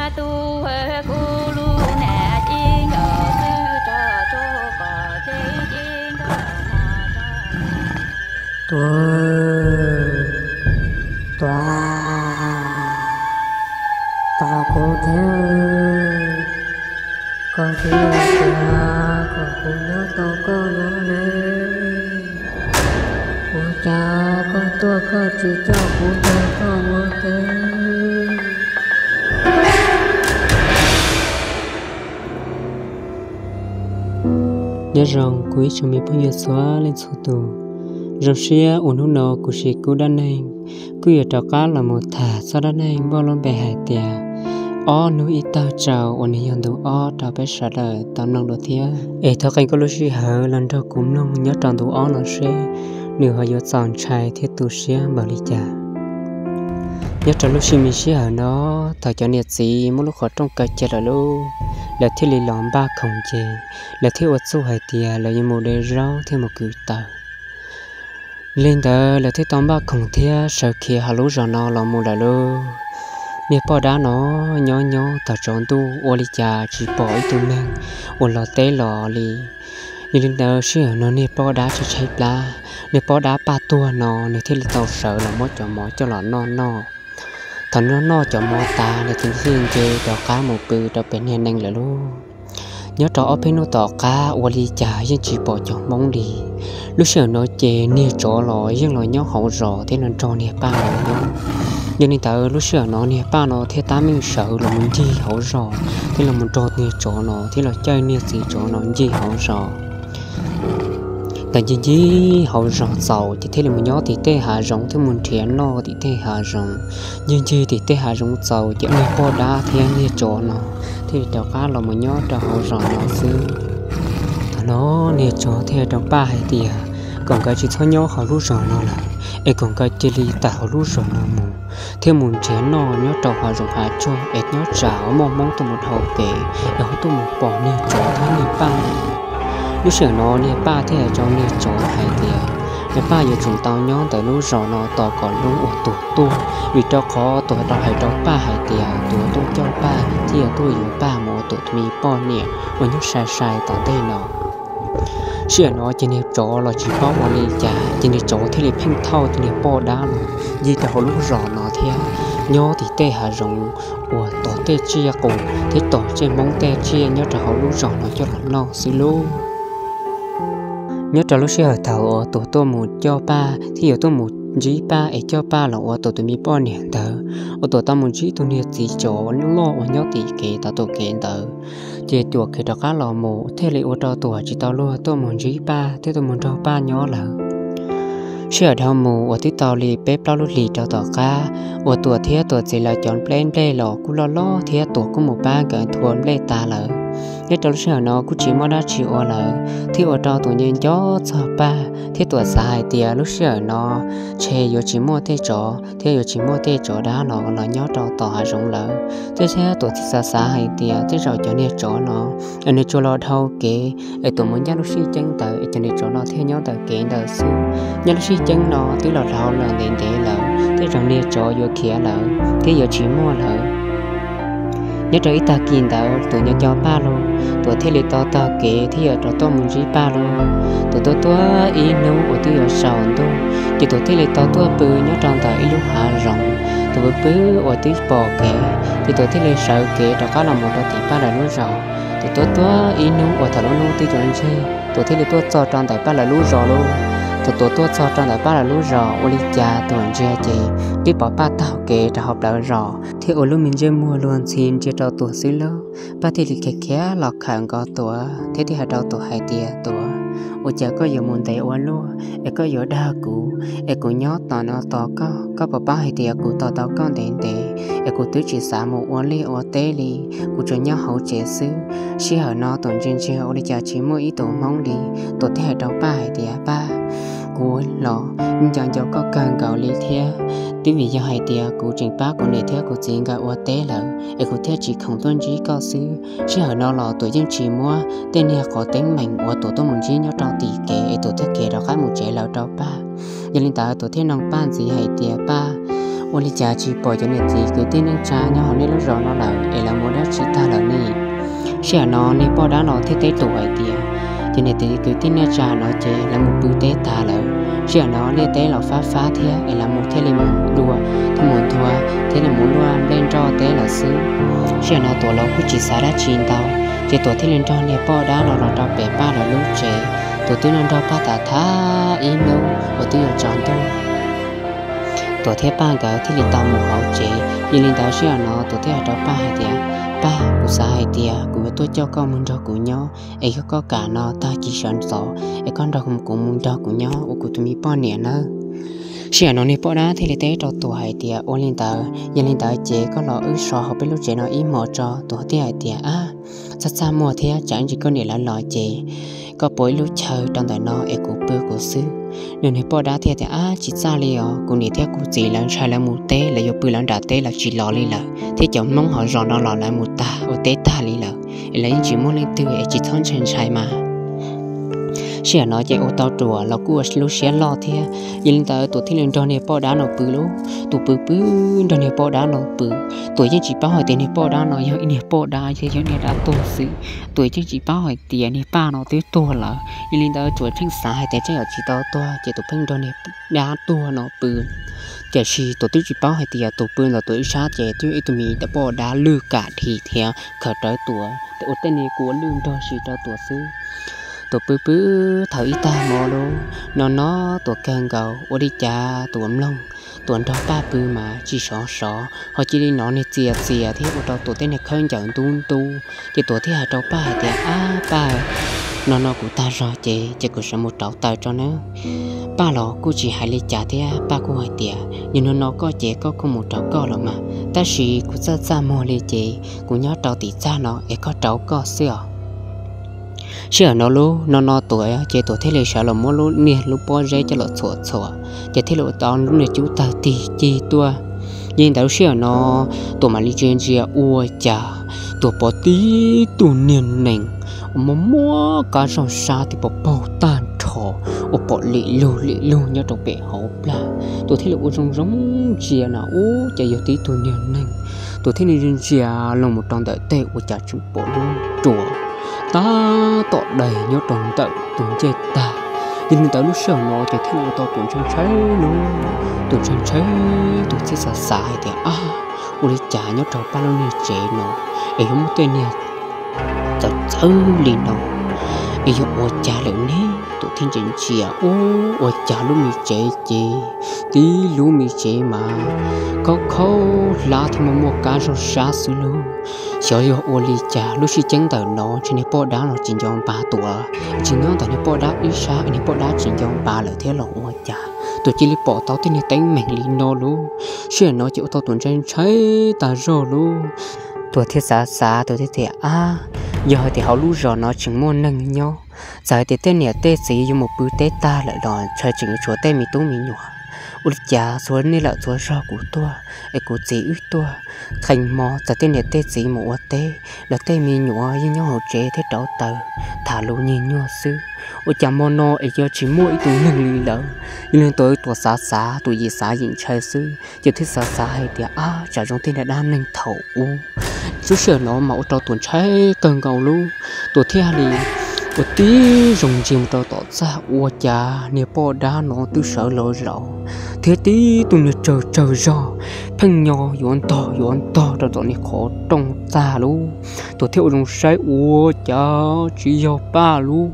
Tuav, Tuav, tos kuv thiab, koj tsis yog tias kom kuv nyob tos koj no ne? Ua cas koj tuaj koj tsis coj kuv nrog koj ua ke? Nyob zoo kuv ib tsoom me phooj ywg txhua leej txhua tus, zoo siab uas hnub no kuv Sis Kub dab neeg kuj yuav rov qab los mus tham txog dab neeg npauj lub npe hais tias ob hnub ib tag tsaus uas nws yog ntu ob rau peb sawv daws tau mloog dua thiab. Es thov qee koj lub sij hawm los nrog kuv mloog nyob rau ntu ob no seb nws ho yuav txaus ntshai thiab tu siab npaum li cas. Nyob rau lub sij me sij hawm no, thaum cov niam txiv muab lub qhov rooj kaw cia lawm lauj, lawv thiaj li los npaj khoom ces lawv thiaj ua txuj hais tias lawv yuav mus de zaub thiab mus kwv taws. Li ntawd lawv thiaj tau npaj khoom thiab sawv khiav hauv lub zos no los mus lawm lauj. Niag poj dab no nyob nyob tag tsaus ntuj ua li cas tsis pom ib tug neeg uas los teb los li. Yog li ntawd sij hawm no niag poj dab tshaib tshaib plab, niag poj dab paj tuag no nws thiaj li tau sawv los muab cov mov coj los noj noj. Thaum noj noj cov mov tas nws thiaj li nce rov qab mus pw rau pem niag nees lawm lauj. Nyob rau ob peb hnub tom qab ua li cas yeej tsis pom cov Hmoob li. Lub sij hawm no ces niag tsov los yeej los nyob hauv zos thiab los nrog niag paj no nyob. Yog li ntawd lub sij hawm no niag paj no thiaj tab meeg sawv los mus ncig hauv zos thiab los mus nrog niag tsov no thiab los caij niag txiv tsov no ncig hauv zos. Thaum ncig ncig hauv zos txaus ces thiaj li mus nyob tim tej hav zoov thiab mus nrhiav noj tim tej hav zoov. Ncig ncig tim tej hav zoov txaus ces niag poj dab thiab niag tsov no thiaj li rov qab los mus nyob rau hauv zos no xwb. Thaum no niag tsov thiaj rau paj hais tias kom nkawd tsis txhob nyob hauv lub zos no lawm, es kom nkawd cia li tawm hauv lub zos no mus thiab mus nrhiav noj nyob rau hav zoov hav tsuag es nyob tsam muaj Hmoob tuaj mus dhau kev es ho tuaj mus pom niag tsov thiab niag paj. Lub sij hawm no niag paj thiaj hais rau niag tsov hais tias niag paj yuav tsum tau nyob ntawm lub zos no tos kom Hmoob uas tuag tuaj, vim rau qhov tuag rau hais rau paj hais tias tuag tuaj coj paj thiab yuav tuaj yuav paj mus ua tus me poj niam uas nyob sai sai tom ntej no. Sij hawm no ces niag tsov los tsis paub ua li cas ces niag tsov thiaj li pheej thauj ces niag poj dab los ncig rau hauv lub zos no thiab nyob tim tej hav zoov uas tom tej tsiaj qus thiab tom tej Hmoob tej tsiaj nyob rau hauv lub zos no coj los noj xwb lauj. Nyob rau lub sij hawm thaum uas tuag tuaj mus coj paj thiab yuav tuaj mus ntsib paj es coj paj los ua tus tus me poj niam ntawd, uas tuag tau mus ntsib tus niag txiv tsov loj uas nyob tim kev tau tus kev ntawd, ces tuam khiav rov qab los mus thiaj li ua rau tuam tsis tau luag tuaj mus ntsib paj thiab tuaj mus nrog paj nyob lawm. Sij hawm dhau mus uas twb tau li peb plaub lub hlis rau tom qab uas tuam thiab tuam txiv lawv cov nplej nplej los kuj loj loj thiab tuam kuj mus pab nkawd nthua nplej tas lawm. Nyob rau lub sij hawm no kuj tsis muaj dab tsi ua lawm thiab ua rau tuam nco nco txog paj thiab tuam xav hais tias lub sij hawm no tshe yuav tsis muaj tej tsov thiab yuav tsis muaj tej tsov dab los los nyob rau tom hav zoov lawm thiab thiab tuam txiv xav xav hais tias tej zaum cov niag tsov no nws tsuas los dhau kev es tuam mus ncaj lub sij ceeb ntawd es cov niag tsov no thiaj nyob ntawm kev ntawd xwb. Ncaj lub sij ceeb no twb los dhau los ntev ntev lawm thiab cov niag tsov yuav khiav lawm thiab yuav tsis muaj lawm. Nyob rau ib tag kis ntawd tuam nco nco paj los tuam thiaj li tau taug kev thiab yuav rov tuaj mus ntsib paj los. Tuam tuaj tuaj ib hnub uas twb yuav tsaus ntuj ces tuam thiaj li tau tuaj pw nyob rau ntawm ib lub hav zoov. Tuam pw pw uas twb pom kev ces tuam thiaj li sawv kev rov qab los mus rau tim paj lawv lub zos. Tuam tuaj tuaj ib hnub uas thaum lub hnub twb yuav ntseg tuam thiaj li tuaj txog rau ntawm paj lawv lub zos lauj. Thaum tuam tuaj txog rau ntawm paj lawv lub zos ua li cas tuam ntsia ces twb pom paj taug kev rau hauv plawv zos thiab ua lub me ntsej muag luag ntxhi ntsia rau tuam xwb lauj. Paj thiaj li khiav khiav los khawm nkaus tuam thiab thiaj hais rau tuam hais tias, Tuam, ua cas koj yuav mus ntev ua luaj es koj yuav dag kuv es kuv nyob tom no tos koj? Koj puas paub hais tias kuv tos tau koj ntev ntev es kuv twb tsis xav mus ua liaj ua teb li, kuv tsuas nyob hauv tsev xwb. Sij hawm no tuam ntsia ntsia ua li cas tsis muaj ib tug Hmoob li. Tuam thiaj hais rau paj hais tias, Paj, kuv los nco nco koj kawg nkaus li thiab. Twb vim yog hais tias kuv tseem pab kuv niam thiab kuv txiv nkawd ua teb lawm es kuv thiaj tsis khoom tuaj ntsib koj xwb. Sij hawm no los tuam yeej tsis muab tej niag qhov teeb meem uas tuam tuaj mus ntsib nyob rau tim kev es tuam thiaj khiav rov qab mus tsev lawm rau paj. Yog li ntawd tuam thiaj nug paj ntxiv hais tias, Paj, Ua li cas tsis pom cov niam txiv kwv tij neej tsa nyob hauv nej lub zos no lawm es lawv mus dab tsi tag lawm ne? Sij hawm no niag poj dab no thiaj teb Tuam hais tias, cov niam txiv kwv tij neej tsa no ces lawv mus pw teb tag lawm. Sij hawm no liaj teb los fab fab thiab es lawv mus thiaj li mus dua thiab mus nthua thiab mus luaj nplej nroj teb lawm xwb. Sij hawm no Tuam los kuj tsis xav dab tsi ntau, ces Tuam thiaj li nrog niag poj dab no los rau pem Paj lawv lub tsev. Tuam twb nrog Paj tham tham ib hnub uas twb yuav tsaus ntuj. Tuam thiab Paj nkawd thiaj li tau mus hauv tsev. Yog li ntawd sij hawm no Tuam thiaj hais rau Paj hais tias, Paj, kuv xav hais tias kuv yuav tuaj coj koj mus nrog kuv nyob, es yog koj kam no tag kis sawv ntxov es koj nrog kuv mus nrog kuv nyob ua kuv tus me poj niam nawb. Sij hawm no niag poj dab thiaj li teb rau Tuam hais tias, ua li ntawd, yog li ntawd ces koj los wb so hauv peb lub tsev no ib hmos tso. Tuam thiaj hais tias, ab, txaj txaj muag thiab, tsam ib ntsis koj niam lawv los ces koj pov ib lub chaw rau ntawm no es kuv pw kuv xwb. Nws niag poj dab thiaj tias, ab, tsis txaj li os, kuv niam thiab kuv txiv lawv ntshai lawv mus teb, lawv yuav pw lawv nram teb lawv tsis los li lawm, thiab cov Hmoob hauv zos no los lawv mus tag ua teb tag li lawm, es lawv yeej tsis muaj leej twg es tsis txhob ntshai ntshai mas. Sij hawm no ces ua tau Tuam los kuj ua lub siab loj thiab. Yog li ntawd Tuam thiaj li nrog niag poj dab no pw lauj. Tuam pw pw nrog niag poj dab no pw, Tuam yeej tsis paub hais tias niag poj dab no yog ib niag poj dab thiab yog niag dab tuag xwb. Tuam yeej tsis paub hais tias niag Paj no twb tuag lawm. Yog li ntawd Tuam pheej xav hais tias tej zaum tsis tau tuag ces Tuam pheej nrog niag dab tuag no pw. Tiam sis Tuam twb tsis paub hais tias Tuam pw ntawm Tuam ib sab ces twb yog ib tug me poj dab lwj kam dhi thiab khaws rawv Tuam ua tej niag kua lwj nrog si rau Tuam xwb. Tuam pw pw thaum ib tag hmo lauj, no no Tuam kawg nkaus, ua li cas Tuam mloog Tuam nrog Paj pw mas tsis sov sov, ho cia li hnov niag txias txias thiab ua rau Tuam tej niag khaub ncaws ntub ntub. Ces Tuam thiaj hais rau Paj hais tias, ab Paj, no no kuv tag zog ces ces kuv sawv mus rauv taws tso nawb. Paj los kuj tsis hais li cas thiab, Paj kuj hais tias, yog no no koj ces koj kuj mus rauv koj los mas, tab sis kuv txaj txaj muag li ces kuv nyob rau tim txaj no es koj rauv koj xwb os. Sij hawm no lauj, no no Tuam ces Tuam thiaj li sawv los muab lub niag lub pob zeb coj los txhuam txhuam, ces thiaj li ua tau lub niag cub tawg tig cig tuaj. Yog li ntawd sij hawm no Tuam mam li ntsia ntsia ua cas Tuam pom tib tug niag nees uas muaj muaj kab zog sab thiab pom paug tag nrho uas pom lim lug lim lug nyob rau pem hauv plag. Tuam thiaj li ua zoo zoo ntsia na ub ces yog tib tug niag neeg. Tuam thiaj li ntsia ntsia los mus rau ntawm tej ua cas tseem pom lub ruas tab tom dai nyob rau ntawm tus ncej tag. Yog li ntawd lub sij hawm no ces thiaj li ua tau Tuam ntshai ntshai lauj. Tuam ntshai ntshai, Tuam thiaj xav xav hais tias, ab, ua li cas nyob rau Paj lub niag tsev no es yuav muaj tej niag txawv txawv li no es yog ua cas lawm ne? Tuam thiaj ntsia ntsia ub, ua cas lub me tsev ces tib lub me tsev mas khaub khaub hlab thiab muaj muaj kab zog sab xwb lauj. Xyov yog ua li cas lub sij ceeb ntawm no ntshe niag poj dab no tsis nco npab Tuam, tsis nyob ntawm niag poj dab ib sab, niag poj dab tsis nco npab lawm thiab los ua cas Tuam cia li pom tau tej niag teeb meem li no lauj. Sij hawm no ces ua tau Tuam ntshai ntshai tas zog lauj. Tuam thiaj xav xav, Tuam thiaj tias, ab, yog hais tias hauv lub zos no tseem muaj neeg nyob, txawm hais tias tej niam tej txiv yuav mus pw teb tag lawm los ntshe tseem yuav tshuav tej me tub me nyuam. Ua li cas txhua niaj lawm txhua zaug kuv tuaj es kuv txiv wb tuaj, qee hmo txawm tej niam tej txiv mus ua teb los tej me nyuam yeej nyob hauv tsev thiab rauv taws tham lus nyig nyuag xwb. Ua cas hmo no es yuav tsis muaj ib tug neeg li lawm? Yog li ntawd Tuam xav xav, Tuam yim xav yim ntshai xwb, ces thiaj xav xav hais tias, ab, tsam zoo tej niag dab neeg thaum ub. Lub sij hawm no mas ua rau Tuam ntshai kawg nkaus lauj. Tuam thiaj li ua tib zoo ntsia mus rau tom txaj ua cas niag poj dab no twb sawv los zaum thiab tib tug niag tsawg tsawg zog pheej nyo yuav ntog yuav ntog rau tom niag qhov rooj txaj lauj. Tuam thiaj ua zoo saib ua cas tsis yog Paj lauj,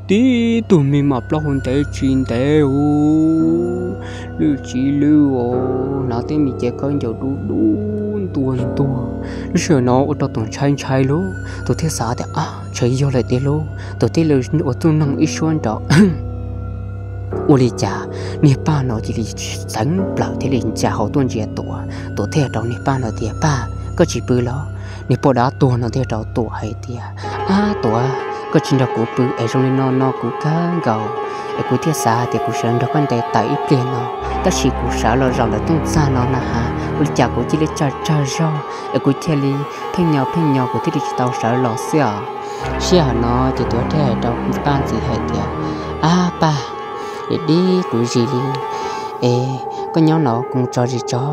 tib tug me mas plaub hau ntev tsis ntev ub, lwj tsis lwj os, hnav tej me cev khaub ncaws dub dub ntuag ntuag. Lub sij hawm no ua rau Tuam ntshai ntshai lauj. Tuam thiaj xav tias, ab, ntshe yog lawm tiag lauj. Tuam thiaj li ua txuj noog ib suab nrov, ua li cas niag Paj no cia li txeev plaws thiaj li ntsia hauv tuaj ntsia Tuam. Tuam thiaj rau niag Paj no tias, Paj, koj tsis pw los? Niag poj dab tuag no thiaj rau Tuam hais tias, ab Tuam, koj tsis nrog kuv pw es zoo li no no kuv kawg nkaus, es kuv thiaj xav tias kuv sawv nrog koj nte taws ib pliag no, tab sis kuv sawv los zaum ntawm rooj txaj no na has, ua li cas kuv cia li tsawg tsawg zog es kuv cia li pheej nyo pheej nyo kuv thiaj li tsis tau sawv los xwb os. Sij hawm no ces Tuam thiaj hais rau Paj ntxiv hais tias, ab Paj, dib dib kuv zis li, es koj nyob no kuv mus tso zis tso.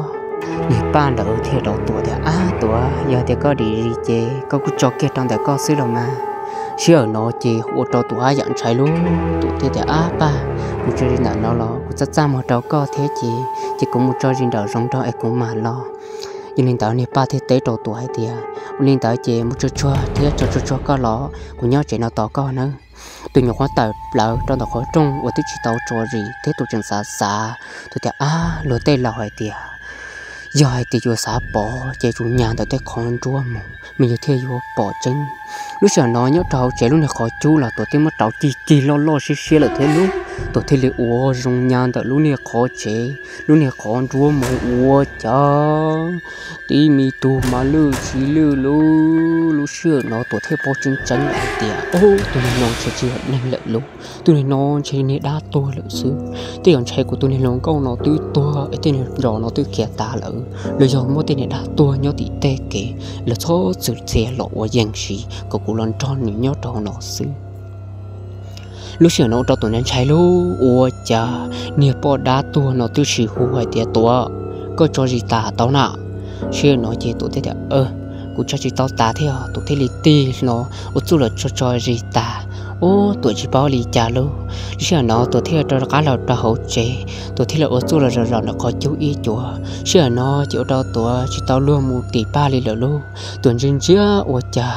Niag Paj ntawd thiaj rov Tuam tias, Ab Tuam, yog tias koj dim li ces koj kuj tso kiag rau ntawm koj xwb los mas. Sij hawm no ces ua rau Tuam haj yam ntshai lauj, Tuam thiaj tias, Ab Paj, kuv tso zis ntawm no los kuv txaj txaj muag rau koj thiab ces, ces kuv mus tso zis nraum zoov nrog es kuv mam los. Yog li ntawd niag Paj thiaj teb rau Tuam hais tias, Ua li ntawd ces mus tsuag tsuag thiab tso tsuag tsuag koj los, kuv nyob tsev no tos koj nawb. Tus nyuam qhuav tawm plaws rau ntawm qhov rooj uas twb tsis tau tso zis thiab Tuam tseem xav xav, Tuam tias, Ab, luag tej laus hais tias yog hais tias yuav xav pom ces tsum nyas ntawm tej qhov nruab mus, mas yus thiaj yuav pom tseeb. Lub sij hawm no nyob rau hauv tsev lub niag qhov cub los Tuam twb muab rauv cig cig loj loj siab siab lawm thiab lauj. Tuam thiaj li ua zoo nyas ntawm lub niag qhov tsev, lub niag qhov nruab mus ua cas tib me tug mas lwj tsis lwj lauj. Lub sij hawm no Tuam thiaj paub tseeb tseeb lawm hais tias, Ob, tus niag no ntshe tsis yog neeg lawm lauj, tus niag no ntshe niag dab tuag lawm xwb. Tej zaum ntshe kuv tus niag hluas nkauj no twb tuag es tej niag zos no twb khiav tas lawm, los yog muaj tej niag dab tuag nyob tim tej kev, los txhob txwm txhia los ua yees siv kom kuv los nrog nws nyob rau hauv no xwb. Lub sij hawm no ua rau Tuam ntshai lauj, ua cas niag poj dab tuag no twb sis hu hais tias, Tuam, koj tso zis tas tau na? Sij hawm no ces Tuam thiaj tias, Kuv tso tsis tau tas thiab. Tuam thiaj li tig hlo ua txuj lawm tso tso zis tas. Ub, Tuam tsis paub li cas lauj. Lub sij hawm no Tuam thiaj rov qab los rau hauv tsev, Tuam thiaj li ua txuj los zaum zaum ntawm qhov cub ib cuav. Sij hawm no ces ua rau Tuam tsis tau luag mus tim Paj li lawm lauj. Tuam ntsia ntsia ua cas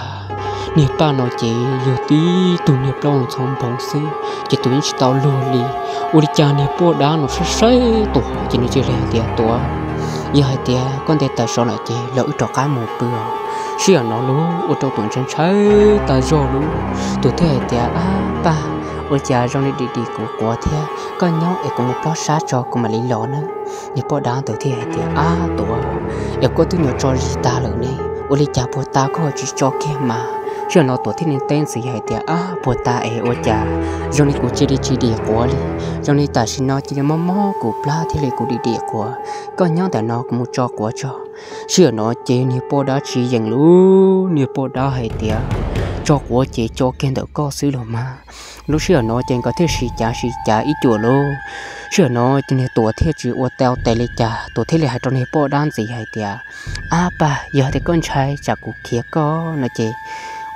niag Paj no ces yog tib tug niag plaub ntxhov nphoov xwb, ces Tuam yeej tsis tau luag li. Ua li cas niag poj dab no saib saib Tuam ces nws cia li hais tias, Tuam, yog hais tias koj nte taws so lawm ces los wb rov qab mus pw os. Sij hawm no lauj ua rau Tuam ntshai ntshai tas zog lauj. Tuam thiaj hais tias, Ab Paj, ua cas zoo li dim dim kuv quav thiab, koj nyob es kuv mus plob sab tso kuv mam li los nawb. Niag poj dab ntawd thiaj hais tias, Ab Tuam, es koj twb nyuam tso zis tas lawm ne, ua li cas puag ta koj tsis tso kiag mas? Sij hawm no Tuam thiaj li teb ntxiv hais tias, Ab, puag ta es ua cas zoo li kuv cia li tsis dim quav li, zoo li tam sim no cia li mob mob kuv plab thiaj li kuv dim dim quav. Koj nyob ntawm no kuv mus tso quav tso. Sij hawm no ces niag poj dab tsis yeem lauj, niag poj dab hais tias, Tso quav ces tso kiag ntawm koj xwb los mas. Lub sij hawm no ces nkawd thiaj sis cav sis cav ib cuam lauj. Sij hawm no ces niag Tuam thiaj tsis ua tau tes li cas, Tuam thiaj li hais rau niag poj dab ntxiv hais tias, Ab Paj, yog tias koj ntshai tsam kuv khiav koj no ces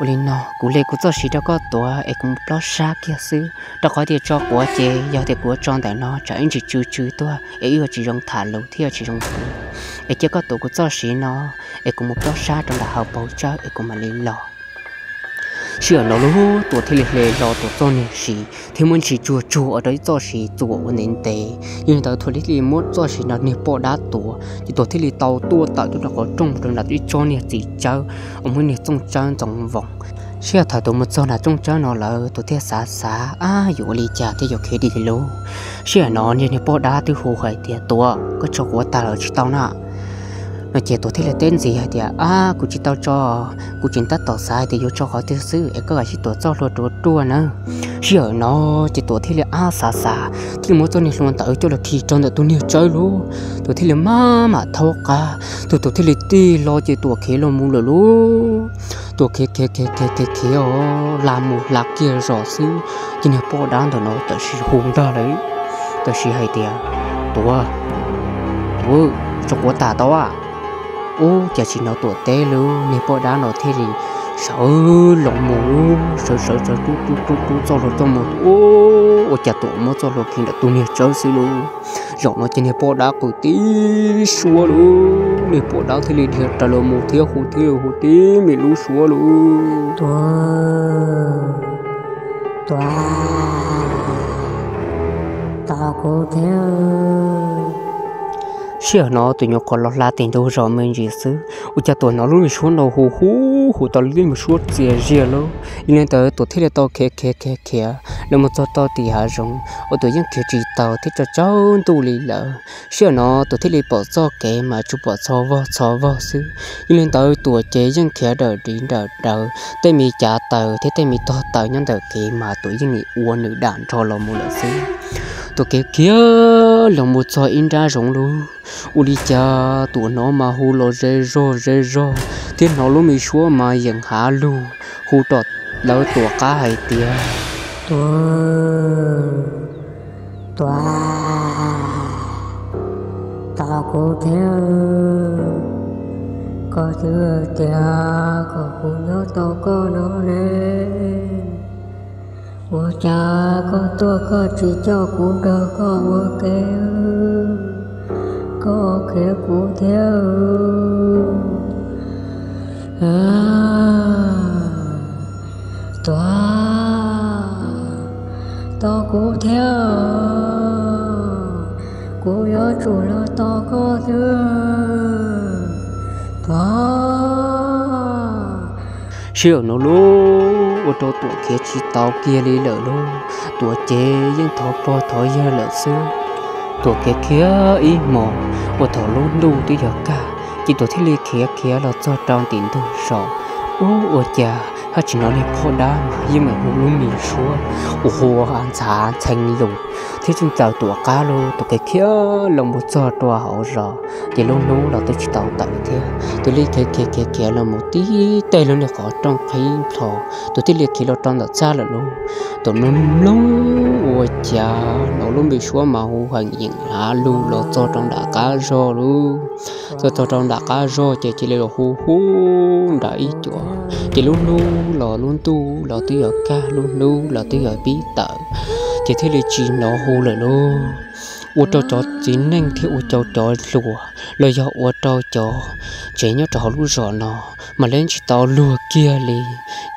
ua li no, kuv li kuv txoj siv rau koj tuav es kuv mus plob sab kiag xwb, rau qhov tias tso quav ces yog tias kuv ua tso ntawm no tsam ib ntsis tsw tsw tuaj es wb yuav tsis zoo tham lus thiab yuav tsis zoo pw. Es cia koj tuav kuv txoj siv no es kuv mus plob sab rau ntawm hauv paus tsawb es kuv mam li los. Sij hawm no lauj Tuam thiaj li hle hlo Tuam txoj niag siv thiab muab ntsis tsuag tsuag ua rau ib txoj siv txuas ua ntev ntev. Yog li ntawd Tuam thiaj li muab txoj siv no niag poj dab tuav, ces Tuam thiaj li tau tuaj tawm tuaj rau qhov rooj rau nram ib tsob niag txiv tsawb uas muaj niag txooj tsawb ntxoov voos. Sij hawm thaum Tuam mus txog nram txooj tsawb no lawm Tuam thiaj xav xav, Ab, yuav ua li cas thiaj yuav khiav dim li lauj? Sij hawm no niag niag poj dab twb hu hais tias, Tuam, koj tso quav tas lawm tsis tau na? No ces Tuam thiaj li teb ntxiv hais tias, Ab, kuv tsis tau tso, kuv tseem tab tom xav hais tias yuav tso qhov twg xwb es koj kav tsij tuav txoj hlua ruam ruam nawb. Sij hawm no ces Tuam thiaj li ab xav xav thiaj li muab txoj niag hlua ntawd coj los khi rau ntawm tus niag tsawb lauj. Tuam thiaj li maj mam thaub qab, tus Tuam thiaj li tig hlo ces Tuam khiav los mus lawm lauj. Tuam khiav khiav khiav khiav khiav khiav os, hla mus hla kiag zos xwb, ces niag poj dab ntawm no tam sim hu ntag lawm, tam sim hais tias, Tuam, Tuam, tso quav tas tau a. Ub, cas tsis hnov Tuam teb lauj, niag poj dab no thiaj li sawv los mus lauj, sawv sawv sawv rub rub rub rub txoj hlua coj mus. Ub, ua cas Tuam muab txoj hlua khi ntawm tus niag tsawb xwb lauj. Zaum no ces niag poj dab qw tib suab lauj, niag poj dab thiaj li dhia raws los mus thiab hu thiab hu tib me lub suab lauj. Tuam, Tuam, tos kuv thiab. Sij hawm no tus nyuam qhuav los hla tes ntuj zos me ntsis xwb, ua cas Tuam hnov lub me suab no hu hu hu tau li lub me suab txias zias lauj. Yog li ntawd Tuam thiaj li tau khiav khiav khiav khiav los mus txog tau tim hav zoov uas Tuam yeej khiav tsis tau thiab tsaus ntuj li lawm. Sij hawm no Tuam thiaj li pom txoj kev mas tsuas pom txho vog txho vog xwb. Yog li ntawd Tuam ces yeej khiav dawm div dawm daws, tej me cav taws thiab tej me tog taws nyob ntawm kev mas Tuam yeej ua nws dam nrho los mus lawm xwb. Tuam khiav khiav los mus txog ib nrab zoov lauj, ua li cas Tuam hnov mas hu los ze zog ze zog thiab hnov lub me suab mas yeem hav lug hu rau lawv Tuam qab hais tias, Tuam, Tuam, tos Kuv thiab, koj twb tias kom kuv nyob tos koj no ne, ua cas koj tuaj koj tsis coj kuv nrog koj ua ke, koj khiav kuv thiab. Tuav, tos kuv thiab, kuv yuav tsum los tos koj thiab. Tuav. Sij hawm no lauj, ua rau Tuam khiav tsis tau kiag li lawm lauj. Tuam ces yeej thov pog thov yawg lawm xwb. Tuam khiav khiav ib hmos, ua thaum lub ntuj twb yuav kaj, ces Tuam thiaj li khiav khiav los txog rau tim ntug zos. Ub, ua cas haj tsis hnov niag poj dab mas yeej meem hu lub me suab uas hu ntxhav ntxhee lus thiab txawm txawm Tuam qab lauj. Tuam khiav khiav los mus txog rau hauv zos, ces lub hnub los twb tsis tau tawm thiab. Tuam li khiav khiav khiav khiav los mus tib teg lub niag qhov rooj qhib plho, Tuam thiaj li khiav los rau ntawm txaj lawm lauj. Tuam mloog mloog ua cas hnov lub me suab mas hu heev yeem hav lug los txog rau nram qab zog lauj. Txog txog rau nram qab zog ces cia li los hu hu nram ib cuam, ces lub hnub los lub ntuj los twb yuav kaj, lub hnub los twb yuav pib tawm, ces thiaj li tsis hnov hu lawm lauj. Ua rau cov txiv neej thiab ua rau cov hluas los yog ua rau cov tsev nyob rau hauv lub zos no mas lawv tsis tau luag kiag li.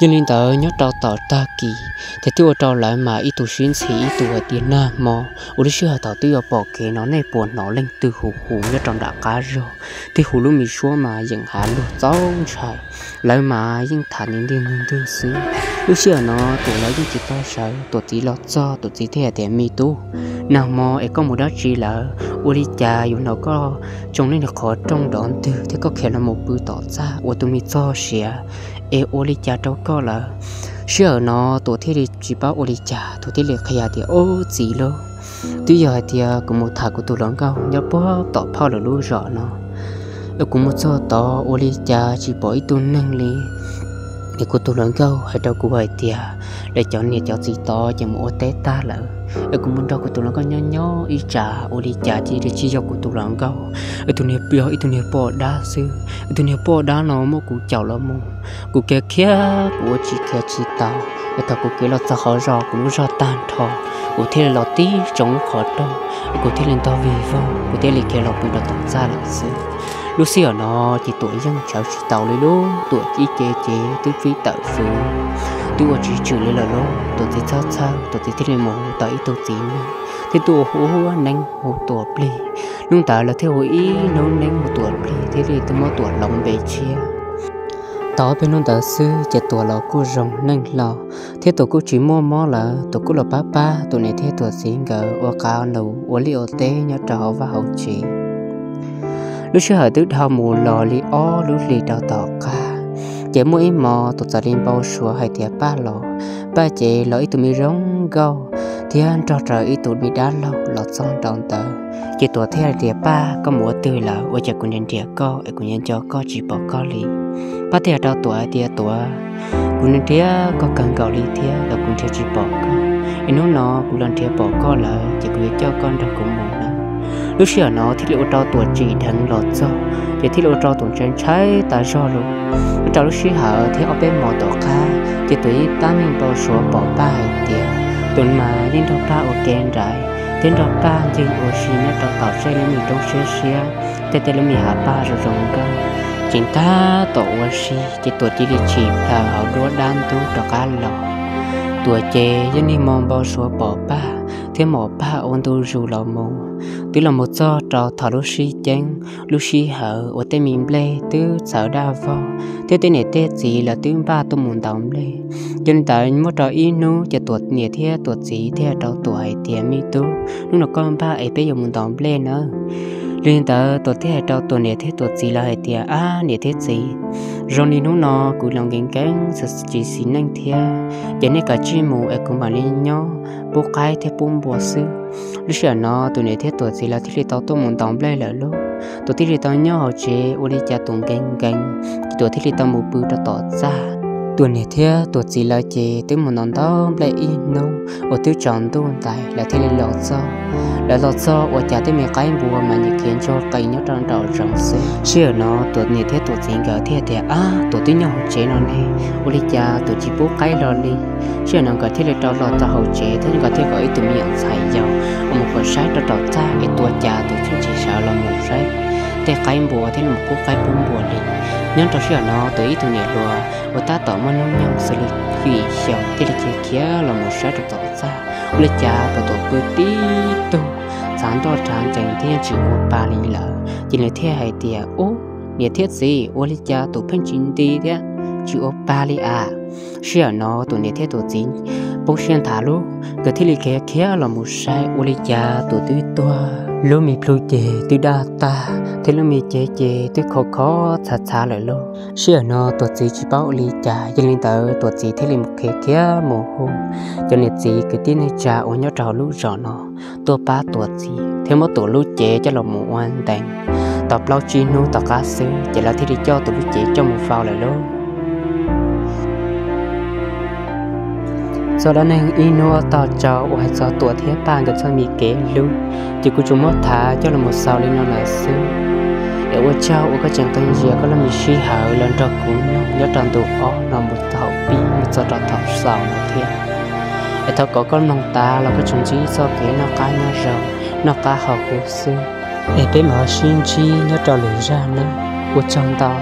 Yog li ntawd nyob rau tom tag kis ces thiaj ua rau lawv mas ib tug sib ntxhi ib tug hais tias, nag hmo ua lub sij hawm thaum twb yuav pom kev no nej puas hnov leej twg hu hu nyob rau nram qab zog thiab hu lub me suab mas yeem hav lug txaus ntshai? Lawv mas yeej tham nti ntwg ntwg xwb. Lub sij hawm no Tuam lawv yeej tsis tau sawv, Tuam txiv los txog, Tuam txiv thiaj hais tias, me tub, nag hmo es koj mus dab tsi lawm? Ua li cas yuav hnov koj tsoo lub niag qhov rooj nrov ntwg thiab koj khiav los mus pw tom txaj ua tus me txog siav, es ua li cas rau koj lawm? Sij hawm no Tuam thiaj li tsis paub ua li cas, Tuam thiaj li qhia tias, ob txiv lauj, twb yog hais tias kuv mus tham kuv tus hluas nkauj nyob puag tom phauj lawv lub zos no, es kuv mus txog tod ua li cas tsis pom ib tug neeg li. Es kuv tus hluas nkauj hais rau kuv hais tias, lawv cov niam cov txiv tod ces mus ua teb tag lawm, es kuv mus nrog kuv tus hluas nkauj nyob nyob ib tsam ua li cas cia li tsis yog kuv tus hluas nkauj, es tus niag poj, ib tug niag poj dab xwb. Es tus niag poj dab no muab kuv caum los mus, kuv khiav khiav kuv ua tsis khiav tsis tau. Es thaum kuv khiav los txog qhov zos kuv lub zog tag nrho, kuv thiaj li los tib tsoo lub qhov rooj, kuv thiaj li ntog vig voog, kuv thiaj li khiav los pw rau tom txaj lawm xwb. Lub sij hawm no ces Tuam yeej sawv tsis tau li lauj, Tuam ib ce ces twb pib tawm fwv, twb ua tsis tshwm li lawm lauj. Tuam txiv txhawj txhawj, Tuam txiv thiaj li mus hu tau ib tug txiv neeb thiab tuaj ua hu ua neeb hu Tuam plig. Hnub ntawd lawv thiaj hu ib hnub neeb hu Tuam plig thiab li tuaj muab Tuam hloov npe tshiab. Tau ob peb hnub ntawd xwb ces Tuam los kuj zoo neej hlo thiab Tuam kuj tsis muaj mob lawm. Tuam kuj los pab pab Tuam niam thiab Tuam txiv nkawd ua qav nus ua liaj ua teb nyob rau hauv vaj hauv tsev. Lub sij hawm twb dhau mus los li ob lub hlis rau tom qab, ces muaj ib hmo Tuam txawm li npau suav hais tias Paj los. Paj ces los ib tug me zoo nkauj thiab nrog rau ib tug me dab laug los txog nraum ntawd, ces Tuam thiaj hais tias, Paj, koj mus ua twg lawm ua cas kuv nrhiav nrhiav koj es kuv nco nco koj tsis pom koj li? Paj thiaj hais rau Tuam hais tias, Tuam, kuv nrhiav koj kawg nkaus li thiab los kuv nrhiav tsis pom koj, es hnub no kuv los nrhiav pom koj lawm ces kuv yuav coj koj nrog kuv mus na. Lub sij hawm no thiaj li ua rau Tuam tsim dheev los txog, ces thiaj li ua rau Tuam ntshai ntshai tas zog lawm. Ua rau lub sij hawm thiab ob peb hmo tom qab ces Tuam yeej tab meeg npau suav pom Paj hais tias Tuam mas yeej nrog Paj ua ke nraim thiab nrog Paj ncig ua si nyob rau tom tej lub me roob siab siab, tej tej lub me hav paj zoo zoo nkauj, tseem tab tom ua si. Ces Tuam cia li tshis plaws hauv duab dab ntub rov qab los. Tuam ces yeej niaj hmo npau suav pom Paj thiab mom Paj ua ntu zus los mus, twb los mus txog rau thaum lub sib ceeb, lub sij hawm uas tej me nplej twb txhawv daj vog thiab tej niam tej txiv lawv twb npaj tuaj mus ntaus nplej. Yog li ntawd muaj rau ib hnub ces Tuam niam thiab Tuam txiv thiaj rau Tuam hais tias, Me tub, hnub no koj npaj es peb yuav mus ntaus nplej nawb. Li ntawd Tuam thiaj hais rau Tuam niam thiab Tuam txiv lawv hais tias, Ab niam thiab txiv, zoo li hnub no kuv los nkees nkees tsis xis neej thiab, ces nej kav tsij mus es kuv mam li nyob pub qaib thiab pub npua xwb. Lub sij hawm no Tuam niam thiab Tuam txiv lawv thiaj li tau tuaj mus ntaus nplej lawm lauj. Tuam thiaj li tau nyob hauv tsev ua li cas Tuam nkees nkees, ces Tuam thiaj li tau mus pw rau tom txaj. Tuam niam thiab tuam txiv lawv ces twb mus ntov nplej ib hnub uas twb tsaus ntuj ntais lawv thiaj li los txog. Lawv los txog ua cas tej me qaib npua mas nyiam khiav ntsoog qees nyob rau nraum zoov xwb. Sij hawm no tuam niam thiab tuam txiv nkawd thiaj tias, Ab, tuam twb nyob hauv tsev no ne, ua li cas tuam tsis pub qaib los li? Sij hawm no nkawd thiaj li rov los txog hauv tsev thiab nkawd thiaj kom ib tug me nyuam ntxhais yau mus kom saib rau tom txaj es ua cas tuam tseem tsis sawv los mus saib tej qaib npua thiab los pub qaib pub npua li. Nyob rau sij hawm no tuam ib tug niam hluas uas tab tom muaj hnub nyoog xws li yim xyoo thiaj li khiav khiav los mus saib rau tom txaj, ua li cas tuam tuam pw tib tug txhav nroj rhav ncees thiab tsis ua pa li lawm. Ces nws thiaj hais tias, Ub, niam thiab txiv, ua li cas tuam pheej tsis nti thiab tsis ua pa li as? Sij hawm no tuam niam thiab tuam txiv poob siab nthav lug, nkawd thiaj li khiav khiav los mus saib ua li cas tuam twb tuag, lub me plhu ces twb daj tag thiab lub me cev ces twb khov khov txhav txhav lawm lauj. Sij hawm no tuam txiv tsis paub ua li cas, yog li ntawd tuam txiv thiaj li mus khiav khiav mus hu cov niam txiv kwv tij neej tsa uas nyob rau hauv lub zos no tuaj pab tuam txiv thiab muab tuam lub cev coj los mus ua ntees tau plaub tsib hnub tom qab xwb ces lawv thiaj li coj tuam lub cev coj mus faus lawm lauj. Txoj dab neeg ib hnub tog tsaus uas hais txog tuam thiab paj nkawd txoj me kev hlub ces kuv tsuas muab tham coj los mus xaus li no lawm xwb. Es ua tsaug uas koj tseem qee ntsia koj lub me sij hawm los nrog kuv mloog nyob rau ntu ob no mus thaum pib mus txog rau thaum xaus no thiab. Es thov kom koj mloog tas los koj tsuas ntsib txoj kev noj qab nyob zoo, noj qab haus huv xwb. Es peb mam ho sib ntsib nyob rau lwm zaj nawb. Ua tsaug ntau.